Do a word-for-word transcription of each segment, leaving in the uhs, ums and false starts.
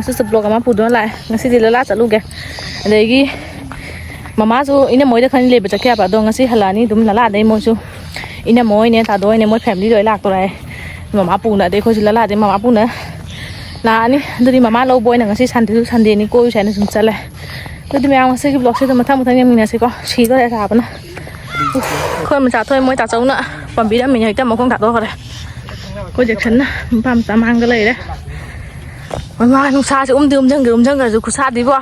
ꯉꯁꯤꯁꯨ ꯕ꯭ꯂꯣꯛ ꯑꯃ ꯄꯨꯗꯨꯅ ꯂꯥꯛꯑꯦ꯫ ꯉꯁꯤꯗꯤ ꯂꯂꯥ ꯆꯠꯂꯨꯒꯦ꯫ ꯑꯗꯒꯤ ꯃꯃꯥꯁꯨ ꯏꯅꯝꯃꯣꯏꯗ ꯈꯔ ꯂꯩꯕ ꯆꯠꯈꯤ ꯍꯥꯏꯕ, ꯑꯗꯣ ꯉꯁꯤ ꯍꯜꯂꯛꯑꯅꯤ ꯑꯗꯨꯝ ꯂꯂꯥꯗꯩ꯫ ꯃꯣꯏꯁꯨ ꯏꯅꯝꯃꯣꯏꯅꯦ, ꯇꯥꯗꯣꯏꯅꯦ, ꯃꯣꯏ ꯐꯦꯃꯤꯂꯤ ꯂꯣꯏ ꯂꯥꯛꯇꯣꯔꯦ꯫ ꯃꯃꯥ ꯄꯨꯅ, ꯑꯗꯩ ꯑꯩꯈꯣꯏꯁꯨ ꯂꯂꯥꯗꯩ ꯃꯃꯥ ꯄꯨꯅ ꯂꯥꯛꯑꯅꯤ꯫ ꯑꯗꯨꯗꯤ ꯃꯃꯥ ꯂꯧꯕ ꯑꯣꯏꯅ ꯉꯁꯤ ꯁꯟꯗꯦꯁꯨ ꯁꯟꯗꯦꯅꯤ ꯀꯣꯏꯔꯨꯁꯦ ꯍꯥꯏꯅ ꯁꯨꯝ ꯆꯠꯂꯦ꯫ ꯑꯗꯨꯗꯤ ꯃꯌꯥꯝ ꯉꯁꯤꯒꯤ ꯕ꯭ꯂꯣꯛꯁꯦ ꯑꯗꯨꯝ ꯃꯊꯪ ꯃꯊꯪ ꯌꯦꯡꯃꯤꯟꯅꯁꯤꯀꯣ꯫ ꯁꯤꯗꯣꯔꯦ ꯁꯥꯕꯅ꯫ ꯑꯩꯈꯣꯏ ꯃꯆꯥ ꯊꯣꯏ ꯃꯣꯏ ꯇꯥꯆꯧꯅ ꯄꯥꯝꯕꯤꯔꯝꯃꯤꯅ ꯍꯦꯛꯇ ꯃꯈꯣꯡ ꯊꯥꯗꯣꯛꯈ꯭ꯔꯦ꯫ ꯑꯩꯈꯣꯏ ꯖꯦꯛꯁꯟꯅ ꯅꯨꯄꯥ ꯃꯆꯥ ꯃꯥꯡꯗ ꯂꯩꯔꯦ꯫ ꯃꯃꯥ ꯅꯨꯡꯁꯥꯁꯦ ꯎꯝꯗꯤ ꯎꯝꯁꯤꯟꯈ꯭ꯔꯦ, ꯎꯝꯁꯤꯟꯈ꯭ꯔꯁꯨ ꯈꯨꯠꯁꯥꯗꯤꯕꯣ꯫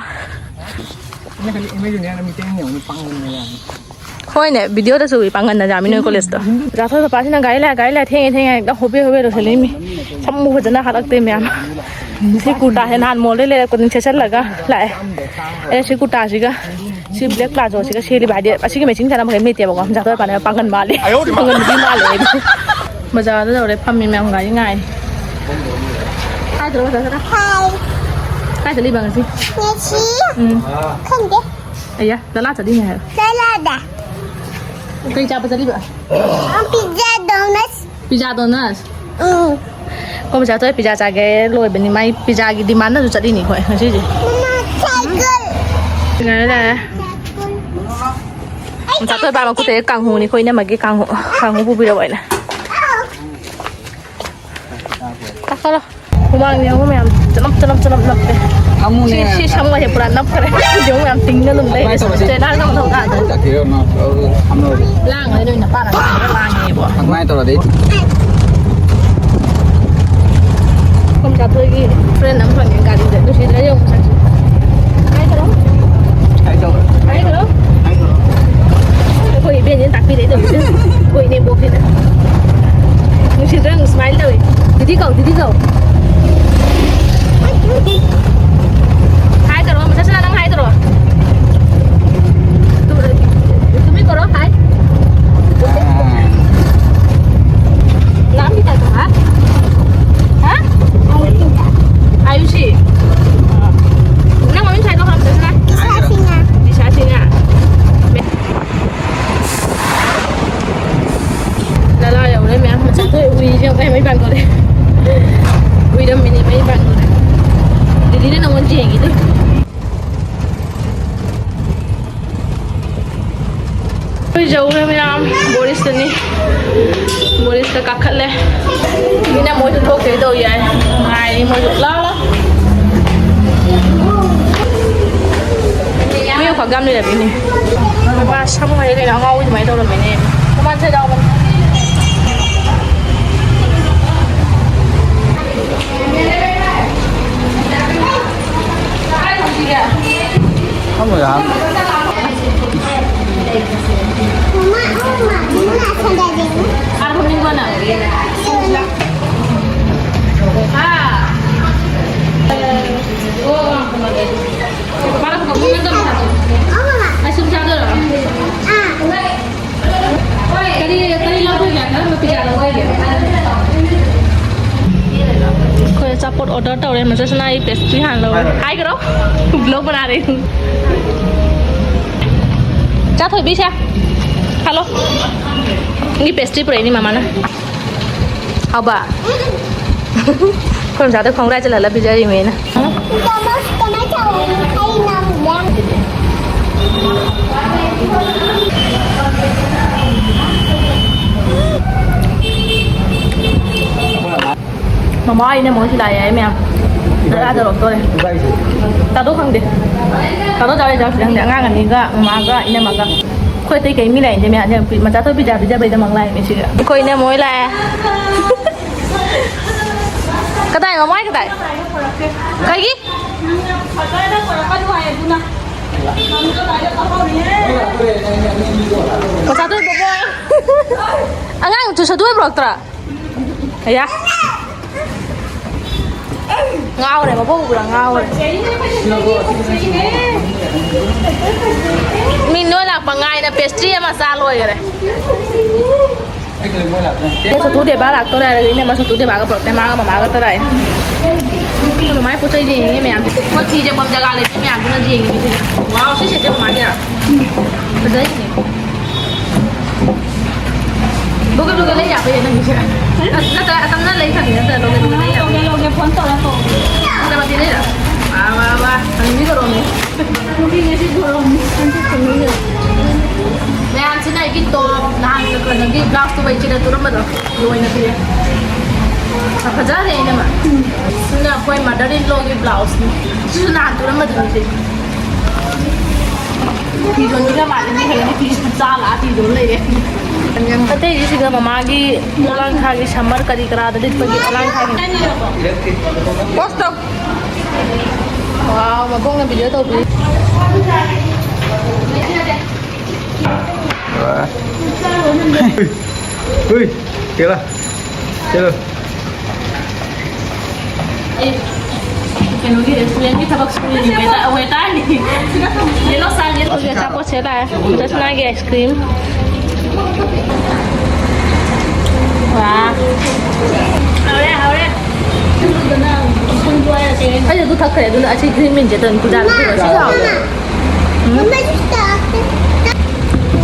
ꯍꯣꯏꯅꯦ, ꯚꯤꯗꯤꯑꯣꯗꯁꯨ ꯎꯏ, ꯄꯥꯡꯒꯟꯅ ꯌꯥꯝꯃꯤ ꯅꯣꯏ ꯀꯣꯂꯦꯖꯇꯣ꯫ ꯃꯆꯥ ꯊꯣꯏ ꯄꯄꯥꯁꯤꯅ ꯒꯥꯔꯤ ꯂꯥꯛꯑꯦ, ꯒꯥꯔꯤ ꯂꯥꯛꯑꯦ, ꯊꯦꯡꯉꯦ, ꯊꯦꯡꯉꯦ, ꯍꯦꯛꯇ ꯍꯣꯕꯦ ꯍꯣꯕꯦ ꯂꯣꯏꯁꯤꯜꯂꯛꯏꯃꯤ꯫ ꯁꯝꯕꯨ ꯐꯖꯅ ꯍꯥꯠꯂꯛꯇꯦ ꯃꯌꯥꯝ꯫ ꯁꯤ ꯀꯨꯔꯇꯥꯁꯦ ꯅꯍꯥꯟ ꯃꯣꯜꯗꯩ ꯂꯩꯔꯛꯄꯅꯤ, ꯁꯦꯠꯆꯜꯂꯒ ꯂꯥꯛꯑꯦ꯫ ꯑꯦ, ꯁꯤ ꯀꯨꯔꯇꯥꯁꯤꯒ ꯁꯤ ꯕ꯭ꯂꯦꯛ ꯄ꯭ꯂꯥꯖꯣꯁꯤꯒ ꯁꯦꯠꯂꯤꯕ ꯍꯥꯏꯗꯤ ꯑꯁꯤꯒꯤ ꯃꯦꯆꯤꯡ ꯆꯥꯟꯅꯕ ꯀꯩꯝ ꯂꯩꯇꯦꯕꯀꯣ꯫ ꯃꯆꯥ ꯊꯣꯏ ꯄꯥꯟꯅꯕ ꯄꯥꯡꯒꯟ ꯃꯥꯜꯂꯦ꯫ ꯄꯥꯡꯒꯟ ꯅꯨꯄꯤ ꯃꯥꯜꯂꯦ ꯑꯩꯗꯤ꯫ ꯕꯖꯥꯔꯗ ꯌꯧꯔꯦ, ꯐꯝꯃꯤ ꯃꯌꯥꯝ ꯒꯥꯔꯤ ꯉꯥꯏ꯫ ꯍꯥꯏꯗ꯭ꯔꯣ ꯕꯖꯥꯔꯗ? ꯍꯥꯏ꯫ ꯀꯥꯏ ꯆꯠꯂꯤꯕ ꯉꯁꯤ? ꯉꯁꯤ? ꯎꯝ꯫ ꯈꯪꯗꯦ꯫ ꯑꯌꯥ, ꯂꯂꯥ ꯆꯠꯂꯤꯅꯦ ꯍꯥꯏꯕ꯫ ꯂꯂꯥꯗ꯫ ꯀꯩ ꯆꯥꯕ ꯆꯠꯂꯤꯕ? ꯄꯤꯖꯥ ꯗꯣꯅꯠꯁ꯫ ꯄꯤꯖꯥ ꯗꯣꯅꯠꯁ? ꯎꯝ꯫ ꯑꯩꯈꯣꯏ ꯃꯆꯥ ꯊꯣꯏ ꯄꯤꯖꯥ ꯆꯥꯒꯦ ꯂꯣꯏꯕꯅꯤ꯫ ꯃꯥꯏ ꯄꯤꯖꯥꯒꯤ ꯗꯤꯃꯥꯟꯗꯁꯨ ꯆꯠꯂꯤꯅꯤ ꯑꯩꯈꯣꯏ ꯉꯁꯤꯁꯦ꯫ ꯃꯃꯥ, ꯁꯥꯏꯀꯜ꯫ ꯉꯥꯏꯔꯦ, ꯉꯥꯏꯔꯦ꯫ ꯃꯆꯥ ꯊꯣꯏ ꯄꯥ ꯃꯈꯨꯠꯇ ꯀꯥꯡꯍꯧꯅꯤ, ꯑꯩꯈꯣꯏ ꯏꯅꯝꯃꯒꯤ ꯀꯥꯡꯍꯧ, ꯀꯥꯡꯍꯧ ꯄꯨꯕꯤꯔꯛꯑꯣ ꯍꯥꯏꯅ꯫ ꯀꯥꯈꯠꯂꯣ꯫ ꯍꯨꯃꯥꯡꯅꯦ ꯑꯃ ꯃꯌꯥꯝ ꯆꯅꯞ, ꯆꯅꯞ, ꯆꯅꯞ ꯅꯞꯄꯦ꯫ ꯑꯃꯨꯅꯦ꯫ ꯁꯤ, ꯁꯤ ꯁꯝꯒꯁꯦ ꯄꯨꯔꯥ ꯅꯞꯈ꯭ꯔꯦ꯫ ꯌꯦꯡꯉꯨ, ꯌꯥꯝ ꯇꯤꯡꯅ ꯑꯗꯨꯝ ꯂꯩꯔꯦ꯫ ꯀꯃꯥꯏꯅ ꯇꯧꯔꯁꯤ? ꯆꯦꯅꯥꯜ ꯅꯪ ꯊꯧ ꯇꯥꯗ꯫ ꯆꯠꯈꯤꯔꯣ, ꯃꯥ, ꯑ, ꯊꯝꯃꯔꯣꯏꯒꯦ꯫ ꯂꯥꯡꯉꯦ ꯅꯣꯏ ꯅꯄꯥꯅ ꯂꯥꯡꯉꯦꯕꯣ꯫ ꯑꯗꯨꯃꯥꯏꯅ ꯇꯧꯔꯗꯤ꯫ ꯈꯣꯝ ꯆꯥꯊꯣꯏꯒꯤ ꯐ꯭ꯔꯦꯟ ꯑꯃ ꯐꯪꯉꯦ ꯒꯥꯔꯤꯗ꯫ ꯅꯨꯡꯁꯤꯗ꯭ꯔꯥ ꯌꯦꯡꯉꯨ ꯃꯁꯛꯁꯦ꯫ ꯍꯥꯏ ꯇꯧꯔꯣ꯫ ꯍꯥꯏ ꯇꯧꯔꯣ꯫ ꯍꯥꯏ ꯇꯧꯔꯣ꯫ ꯍꯥꯏ ꯇꯧꯔꯣ꯫ ꯑꯩꯈꯣꯏ ꯏꯕꯦꯟꯁꯤꯅ ꯇꯥꯛꯄꯤꯔꯛꯏ ꯇꯧꯔꯤꯁꯦ꯫ ꯑꯩꯈꯣꯏ ꯏꯅꯦꯝꯕꯣꯛꯁꯤꯅ꯫ ꯅꯨꯡꯁꯤꯗ꯭ꯔꯥ? ꯁ꯭ꯃꯥꯏꯜ ꯇꯧꯏ꯫ ꯗꯤꯗꯤ ꯀꯧ, ꯗꯤꯗꯤ ꯀꯧ꯫ ꯍꯥꯏ ꯇꯧꯔꯣ, ꯃꯁꯛꯁꯤꯅ ꯅꯪ ꯍꯥꯏ ꯇꯧꯔꯣ꯫ ꯇꯨ-, ꯇꯨꯃꯤꯟ ꯀꯧꯔꯣ, ꯍꯥꯏ꯫ ꯂꯥꯛꯑꯝꯃꯤ ꯇꯥꯏꯀꯣ, ꯍꯥ? ꯍꯥ? ꯑꯌꯨꯁꯤ꯫ ꯑꯩꯈꯣꯏ ꯌꯧꯔꯦ ꯃꯌꯥꯝ, ꯕꯣꯔꯤꯁꯇꯅꯤ꯫ ꯕꯣꯔꯤꯁꯇ ꯀꯥꯈꯠꯂꯦ꯫ ꯃꯤꯅ ꯃꯣꯏꯁꯨ ꯊꯣꯛꯇꯣꯏ ꯇꯧ ꯌꯥꯏ꯫ ꯉꯥꯏꯔꯤ ꯃꯣꯏꯁꯨ꯫ ꯂꯥꯎ, ꯂꯥꯎ꯫ ꯃꯤ ꯈ꯭ꯋꯥꯡꯖꯥꯝ ꯂꯩꯔꯝꯃꯤꯅꯦ꯫ ꯃꯃꯥ ꯁꯝ ꯍꯥꯏꯔꯦ ꯀꯩꯅꯣ ꯑꯉꯥꯎꯕꯤ ꯑꯗꯨꯃꯥꯏꯅ ꯇꯧꯔꯝꯃꯤꯅꯦ꯫ ꯃꯃꯥꯟ ꯁꯣꯏꯗꯥꯎꯕꯅꯤ꯫ ꯀꯔꯤ, ꯀꯔꯤ ꯂꯧꯗꯣꯏꯒꯦ? ꯀꯔꯝꯕ ꯄꯤꯖꯥ ꯂꯧꯗꯣꯏꯒꯦ? ꯑꯩꯈꯣꯏ ꯑꯆꯥꯄꯣꯠ ꯑꯣꯔꯗꯔ ꯇꯧꯔꯦ꯫ ꯃꯆꯥꯁꯤꯅ ꯑꯩ ꯄꯦꯁꯇ꯭ꯔꯤ ꯍꯥꯟꯅ ꯂꯧꯔꯦ꯫ ꯍꯥꯏꯈ꯭ꯔꯣ꯫ ꯕ꯭ꯂꯣꯛ ꯕꯅꯥ ꯔꯦ꯫ ꯆꯥꯊꯣꯏꯕꯤꯁꯦ꯫ ꯍꯜꯂꯣ꯫ ꯅꯪꯒꯤ ꯄꯦꯁꯇ꯭ꯔꯤ ꯄꯨꯔꯛꯏꯅꯤ ꯃꯃꯥꯅ꯫ ꯍꯥꯎꯕ? ꯑꯩꯈꯣꯏ ꯃꯆꯥꯗꯣ ꯈꯣꯡꯒ꯭ꯔꯥꯏ ꯆꯜꯍꯜꯂ ꯄꯤꯖꯔꯤꯃꯦ ꯑꯩꯅ꯫ ꯃꯃꯥ ꯑꯩꯅ ꯃꯣꯏꯁꯨ ꯂꯥꯛꯑꯦ ꯍꯥꯏ ꯃꯌꯥꯝ꯫ ꯗꯔꯀꯥꯔ ꯇꯧꯔꯛꯇꯣꯔꯦ꯫ ꯇꯥꯗꯣ ꯈꯪꯗꯦ꯫ ꯇꯥꯗꯣ ꯆꯥꯎꯔꯦ ꯆꯥꯎꯔꯁꯤ ꯈꯪꯗꯦ꯫ ꯑꯉꯥꯡ ꯑꯅꯤꯒ ꯃꯃꯥꯒ ꯏꯅꯝꯃꯒ꯫ ꯑꯩꯈꯣꯏ ꯑꯇꯩ ꯀꯩ ꯃꯤ ꯂꯥꯛꯏꯁꯦ ꯃꯌꯥꯝꯁꯦ ꯃꯆꯥ ꯊꯣꯏ ꯄꯤꯖꯥ ꯄꯤꯖꯕꯩꯗꯃꯛ ꯂꯥꯛꯏꯅꯦ ꯁꯤꯒ꯫ ꯑꯩꯈꯣꯏ ꯏꯅꯝꯃ ꯍꯣꯏ ꯂꯥꯛꯑꯦ꯫ ꯀꯗꯥꯏ ꯃꯃꯥꯏ ꯀꯗꯥꯏ? ꯀꯩꯒꯤ? ꯃꯆꯥ ꯊꯣꯏ ꯕꯣꯕꯣꯏ꯫ ꯑꯉꯥꯡ ꯇꯨꯏꯁꯟꯗꯨ ꯑꯣꯏꯕ꯭ꯔꯣꯛꯇ꯭ꯔꯥ? ꯑꯌꯥ꯫ ꯉꯥꯎꯔꯦ, ꯃꯕꯣꯛ ꯎꯕ꯭ꯔꯥ ꯉꯥꯎꯔꯦ꯫ ꯃꯤ ꯅꯣꯏ ꯂꯥꯛꯄ ꯉꯥꯏꯅ ꯄꯦꯁꯇ꯭ꯔꯤ ꯑꯃ ꯆꯥ ꯂꯣꯏꯈꯔꯦ꯫ ꯁꯣꯇꯨ ꯗꯦꯕ ꯂꯥꯛꯇꯣꯔꯦ ꯍꯥꯏꯔꯒ ꯏꯅꯝꯃ ꯁꯣꯇꯨ ꯗꯦꯕꯒ ꯄꯨꯔꯛꯇꯦ, ꯃꯥꯒ ꯃꯃꯥꯒ ꯇꯔꯥꯏ꯫ ꯃꯥꯏ ꯄꯣꯠ ꯆꯩ ꯌꯦꯡꯉꯤ ꯃꯌꯥꯝꯁꯦ꯫ ꯄꯣꯠ ꯊꯤ ꯌꯦꯡꯐꯝ ꯖꯒꯥ ꯂꯩꯇꯦ ꯃꯌꯥꯝꯗꯨꯅ ꯌꯦꯡꯉꯤꯁꯤꯗ꯫ ꯋꯥꯎ, ꯁꯤ ꯁꯦꯠꯁꯦ ꯃꯃꯥꯒꯤꯔ? ꯐꯖꯩꯅꯦ꯫ ꯕꯨꯒꯦ ꯕꯨꯒꯦ ꯂꯩ ꯌꯥꯕ꯭ꯔꯥ ꯅꯪꯒꯤꯁꯦ? ꯅꯠꯇ꯭ꯔ ꯑꯇꯝꯅ ꯂꯩ ꯈꯪꯉꯤ ꯅꯠꯇ꯭ꯔ ꯂꯧꯒꯦ ꯕꯨꯒꯦ ꯂꯩ ꯌꯥꯕ꯭ꯔꯥ? ꯂꯧꯒꯦ, ꯂꯧꯒꯦ, ꯐꯣꯟ ꯇꯧꯔ ꯇꯧꯔꯒꯦ꯫ ꯐꯣꯟ ꯇꯧꯔ ꯂꯩꯔ? ꯋꯥ, ꯋꯥ, ꯋꯥ꯫ ꯍꯅꯨꯕꯤ ꯀꯧꯔꯛꯑꯣꯅꯦ꯫ ꯍꯅꯨꯕꯤ ꯉꯁꯤ ꯀꯧꯔꯛꯑꯣꯅꯦ꯫ ꯃꯌꯥꯝꯁꯤꯅ ꯒꯤ ꯇꯣꯞ ꯅꯍꯥꯟ ꯀꯩꯅꯣꯒꯤ ꯕ꯭ꯂꯥꯎꯁꯇꯨ ꯋꯦꯠꯁꯤꯗ ꯇꯨꯔꯝꯕꯗꯣ ꯂꯣꯏꯅ ꯄꯤꯔꯦ꯫ ꯐꯖꯅꯦ ꯑꯩꯅ ꯃꯥ꯫ ꯁꯤꯅ ꯑꯩꯈꯣꯏ ꯃꯥꯗꯔ ꯏꯟ ꯂꯣꯒꯤ ꯕ꯭ꯂꯥꯎꯁꯅꯤ꯫ ꯁꯤꯁꯨ ꯅꯍꯥꯟ ꯇꯨꯔꯝꯕꯗꯨꯅꯤ ꯁꯤ꯫ ꯐꯤ ꯌꯣꯟꯕꯤꯒ ꯃꯥꯜꯂꯦ, ꯃꯤ ꯍꯦꯟꯅ ꯐꯤ ꯆꯥ ꯂꯥꯛꯑ ꯐꯤ ꯌꯣꯟ ꯂꯩꯔꯦ꯫ ꯑꯇꯩꯒꯤꯁꯤꯒ ꯃꯃꯥꯒꯤ ꯄꯣꯂꯥꯡ ꯊꯥꯒꯤ ꯁꯝꯃꯔ ꯀꯔꯤ ꯀꯔꯥꯗ ꯂꯤꯠꯄꯒꯤ ꯄꯣꯂꯥꯡ ꯊꯥꯒꯤ꯫ ꯄꯣꯁ ꯇꯧ꯫ ꯋꯥꯎ, ꯃꯈꯣꯡꯅ ꯚꯤꯗꯤꯑꯣ ꯇꯧꯕꯤ꯫ ꯍꯨꯏ, ꯍꯨꯏ, ꯆꯦꯜꯂꯣ, ꯆꯦꯜꯂꯣ꯫ ꯑꯩ ꯀꯩꯅꯣꯒꯤ ꯔꯦꯁꯇꯨꯔꯦꯟꯒꯤ ꯊꯕꯛ ꯁꯨꯔꯤꯅꯤ, ꯋꯦꯇꯔ, ꯋꯦꯇꯔꯅꯤ꯫ ꯌꯦꯜꯂꯣ ꯆꯥ, ꯌꯦꯜꯂꯣ꯫ ꯍꯧꯖꯤꯛ ꯑꯆꯥꯄꯣꯠ ꯁꯦ ꯂꯥꯛꯑꯦ꯫ ꯖꯁꯅꯥꯒꯤ ꯑꯥꯏꯁ ꯀ꯭ꯔꯤꯝ꯫ ꯋꯥ꯫ ꯍꯥꯎꯔꯦ, ꯍꯥꯎꯔꯦ꯫ ꯑꯩꯁꯨ ꯑꯗꯨ ꯊꯛꯈ꯭ꯔꯦ, ꯑꯗꯨꯅ ꯑꯁꯤ ꯒ꯭ꯔꯤꯟ ꯕꯤꯟꯁꯦ ꯇꯧꯔꯅꯤ, ꯄꯤꯖꯥꯗ ꯊꯤꯜꯂꯣ꯫ ꯁꯤ ꯍꯥꯎꯕ꯭ꯔꯣ? ꯎꯝ꯫ ꯃꯃꯥ, ꯑꯩ ꯄꯤꯖ-,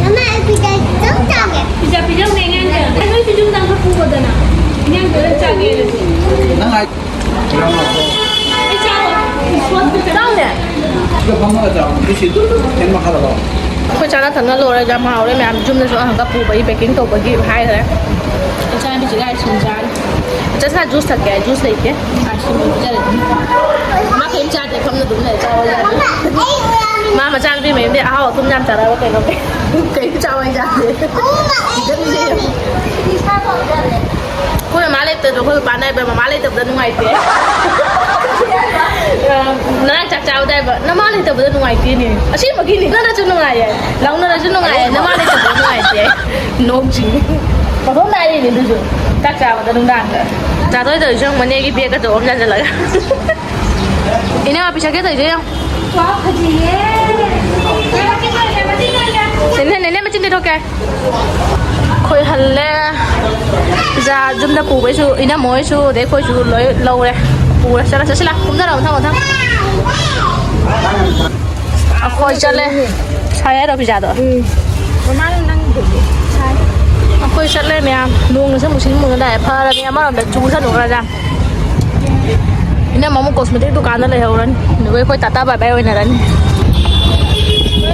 ꯃꯃꯥ, ꯑꯩ ꯄꯤꯖ-, ꯆꯥꯛ ꯆꯥꯒꯦ꯫ ꯄꯤꯖ-, ꯄꯤꯖꯧꯅꯦ ꯑꯉꯥꯡꯗ꯫ ꯑꯩ ꯅꯣꯏ ꯄꯤꯖꯨꯝꯗ ꯑꯃꯈꯛ ꯄꯨꯒꯣꯗꯅ꯫ ꯑꯉꯥꯡꯗ ꯂꯣꯏ ꯆꯥꯒꯦ꯫ ꯅꯪ ꯍꯥꯏ-, ꯑꯩ ꯆꯥꯔꯣꯏ꯫ ꯆꯥꯎꯅꯦ꯫ ꯁꯤꯗ ꯐꯝꯃꯒ ꯆꯥꯎ꯫ ꯁꯤ ꯐꯦꯟ ꯃꯈꯥꯗ ꯂꯥꯛꯑꯣ꯫ ꯑꯩꯈꯣꯏ ꯆꯥꯅ ꯊꯛꯅ ꯂꯣꯏꯔꯦ, ꯌꯥꯝ ꯍꯥꯎꯔꯦ ꯃꯌꯥꯝ꯫ ꯌꯨꯝꯗꯁꯨ ꯑꯍꯪꯀ ꯄꯨꯕꯒꯤ packing ꯇꯧꯕꯒꯤ ꯍꯥꯏꯈ꯭ꯔꯦ꯫ ꯏꯆꯥꯅꯨꯄꯤꯁꯤꯒ ice cream ꯆꯥꯔꯤ꯫ ꯆꯠꯁꯤꯅ juice ꯊꯛꯀꯦ ꯍꯥꯏ, juice ꯂꯩꯇꯦ꯫ Ice cream ꯄꯤꯖꯔꯦ꯫ ꯃꯥ ꯀꯩꯝ ꯆꯥꯗꯦ, ꯐꯝꯅ ꯑꯗꯨꯝ ꯂꯩ, ꯆꯥꯎ ꯌꯥꯗꯦ꯫ ꯃꯥ ꯃꯆꯥꯅꯨꯄꯤ ꯃꯌꯨꯝꯗꯩ ꯑꯍꯥꯎ ꯑꯊꯨꯝ ꯌꯥꯝ ꯆꯥꯔꯛꯑꯕ ꯀꯩꯅꯣ꯫ ꯀꯩꯝ ꯆꯥꯎ ꯌꯥꯗꯦ꯫ ꯑꯩꯈꯣꯏ ꯃꯃꯥ ꯂꯩꯇꯗꯣ, ꯑꯩꯈꯣꯏ ꯄꯥꯄꯥꯅ ꯍꯥꯏꯕ, "ꯃꯃꯥ ꯂꯩꯇꯕꯗ ꯅꯨꯡꯉꯥꯏꯇꯦ꯫" ꯅꯪ ꯆꯥꯛ ꯆꯥꯕꯗ ꯍꯥꯏꯕ, "ꯅꯃꯥ ꯂꯩꯇꯕꯗ ꯅꯨꯡꯉꯥꯏꯇꯦꯅꯦ꯫" ꯑꯁꯦꯡꯕꯒꯤꯅꯤ, ꯅꯪꯅꯁꯨ ꯅꯨꯡꯉꯥꯏꯌꯦ, ꯂꯧꯅꯔꯁꯨ ꯅꯨꯡꯉꯥꯏꯌꯦ, ꯅꯃꯥ ꯂꯩꯇꯕꯗ ꯅꯨꯡꯉꯥꯏꯇꯦ꯫ ꯅꯣꯛꯁꯤꯡ꯫ ꯃꯇꯣꯝ ꯅꯥꯏꯔꯤꯅꯦ ꯑꯗꯨꯁꯨ꯫ ꯆꯥꯛ ꯆꯥꯕꯗ ꯅꯨꯡꯗꯥꯡꯗ꯫ ꯆꯥꯗꯣꯏ ꯇꯧꯔꯤꯁꯦ ꯌꯦꯡꯉꯨ, ꯃꯅꯦꯒꯤ bag ꯑꯆꯧꯕ ꯑꯃ ꯌꯥꯟꯁꯤꯜꯂꯒ꯫ ꯏꯅꯦ, ꯄꯤꯁꯛꯀꯦ ꯇꯧꯔꯤꯁꯦ ꯌꯦꯡꯉꯨ꯫ ꯅꯦꯅꯦ, ꯅꯦꯅꯦ, ꯃꯆꯤꯟ ꯇꯩꯊꯣꯛꯀꯦ꯫ ꯑꯩꯈꯣꯏ ꯍꯜꯂꯦ꯫ ꯄꯤꯖꯥ ꯌꯨꯝꯗ ꯄꯨꯕꯩꯁꯨ, ꯏꯅꯝꯃ ꯍꯣꯏꯁꯨ, ꯑꯗꯩ ꯑꯩꯈꯣꯏꯁꯨ ꯂꯣꯏ ꯂꯧꯔꯦ꯫ ꯄꯨꯔꯦ꯫ ꯆꯠꯂꯣ, ꯆꯠꯁꯤꯜꯂ꯫ ꯀꯨꯝꯊꯔꯛꯑꯣ, ꯃꯊꯪ, ꯃꯊꯪ꯫ ꯑꯩꯈꯣꯏ ꯆꯠꯂꯦ꯫ ꯁꯥꯏ ꯍꯥꯏꯔꯣ ꯄꯤꯖꯥꯗꯣ? ꯎꯝ꯫ ꯃꯃꯥꯅ ꯅꯪ ꯁꯥꯏ꯫ ꯑꯩꯈꯣꯏ ꯆꯠꯂꯦ ꯃꯌꯥꯝ꯫ ꯅꯣꯡꯁꯦ ꯃꯨꯁꯤꯟ ꯃꯨꯅ ꯂꯥꯛꯑꯦ꯫ ꯐꯔꯕꯅꯤ ꯑꯃꯔꯣꯝꯗ ꯆꯨꯁꯅꯨꯈ꯭ꯔꯖꯥꯠꯅꯤ꯫ ꯏꯅꯝꯃ ꯑꯃꯨꯛ cosmetic ꯗꯨꯀꯥꯟꯗ ꯂꯩꯍꯧꯔꯅꯤ꯫ ꯑꯗꯨꯒ ꯑꯩꯈꯣꯏ ꯇꯥꯇꯥ bye bye ꯑꯣꯏꯅꯔꯅꯤ꯫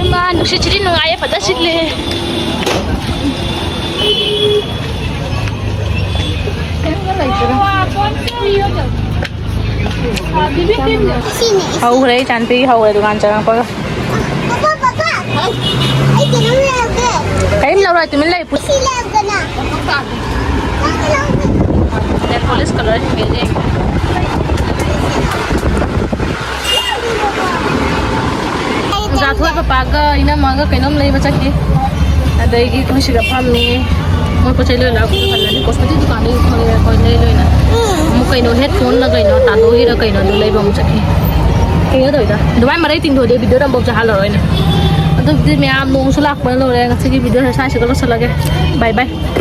ꯏꯃꯥ ꯅꯨꯡꯁꯤꯠꯁꯤꯗꯤ ꯅꯨꯡꯉꯥꯏꯌꯦ, ꯐꯖꯅ ꯁꯤꯠꯂꯦ꯫ ꯍꯧꯈ꯭ꯔꯦ, ꯏꯆꯥꯅꯨꯄꯤ ꯍꯧꯈ꯭ꯔꯦ ꯗꯨꯀꯥꯟ ꯆꯪꯉꯛꯄꯒ꯫ ꯄꯥꯄꯥ, ꯄꯥꯄꯥ, ꯑꯩ ꯀꯩꯅꯣꯝ ꯂꯩꯔꯛꯀꯦ꯫ ꯀꯔꯤꯝ ꯂꯧꯔꯣꯏ, ꯇꯨꯃꯤꯟ ꯂꯩ꯫ ꯁꯤ ꯂꯩꯔꯛꯀꯅ꯫ Nail polish color ꯁꯤꯡꯁꯦ ꯌꯦꯡꯉꯦ꯫ ꯑꯣꯖꯥ ꯊꯣꯏ ꯄꯄꯥꯒ ꯏꯅꯝꯃꯒ ꯀꯩꯅꯣꯝ ꯂꯩꯕ ꯆꯠꯈꯤ꯫ ꯑꯗꯩꯗꯤ ꯑꯩꯈꯣꯏ ꯁꯤꯗ ꯐꯝꯃꯤ꯫ ꯃꯣꯏ ꯄꯣꯠ ꯆꯩ ꯂꯣꯏ ꯂꯥꯛꯄ ꯍꯜꯂꯅꯤ꯫ Cosmetic ꯗꯨꯀꯥꯟꯗꯒꯤ ꯈꯪꯉꯦ ꯑꯩꯈꯣꯏ ꯂꯩ ꯂꯣꯏꯅ꯫ ꯑꯃꯨꯛ ꯀꯩꯅꯣ headphone ꯂ ꯀꯩꯅꯣ ꯇꯥꯗꯣꯒꯤꯔ ꯀꯩꯅꯣ ꯑꯗꯨ ꯂꯩꯕ ꯑꯃꯨꯛ ꯆꯠꯈꯤ꯫ ꯀꯩꯅꯣ ꯇꯧꯋꯤꯗ꯫ ꯑꯗꯨꯃꯥꯏꯅ ꯃꯔꯩ ꯇꯤꯡꯊꯣꯛꯑꯗꯤ video ꯅꯝꯕ ꯍꯜꯂꯔꯣꯏꯅꯦ꯫ ꯑꯗꯨꯕꯨꯗꯤ ꯃꯌꯥꯝ ꯅꯣꯡꯁꯨ ꯂꯥꯛꯄꯅ ꯂꯣꯏꯔꯦ꯫ ꯉꯁꯤꯒꯤ video ꯁꯦ ꯁ꯭ꯋꯥꯏꯁꯤꯒ ꯂꯣꯏꯁꯤꯜꯂꯒꯦ꯫ Bye bye꯫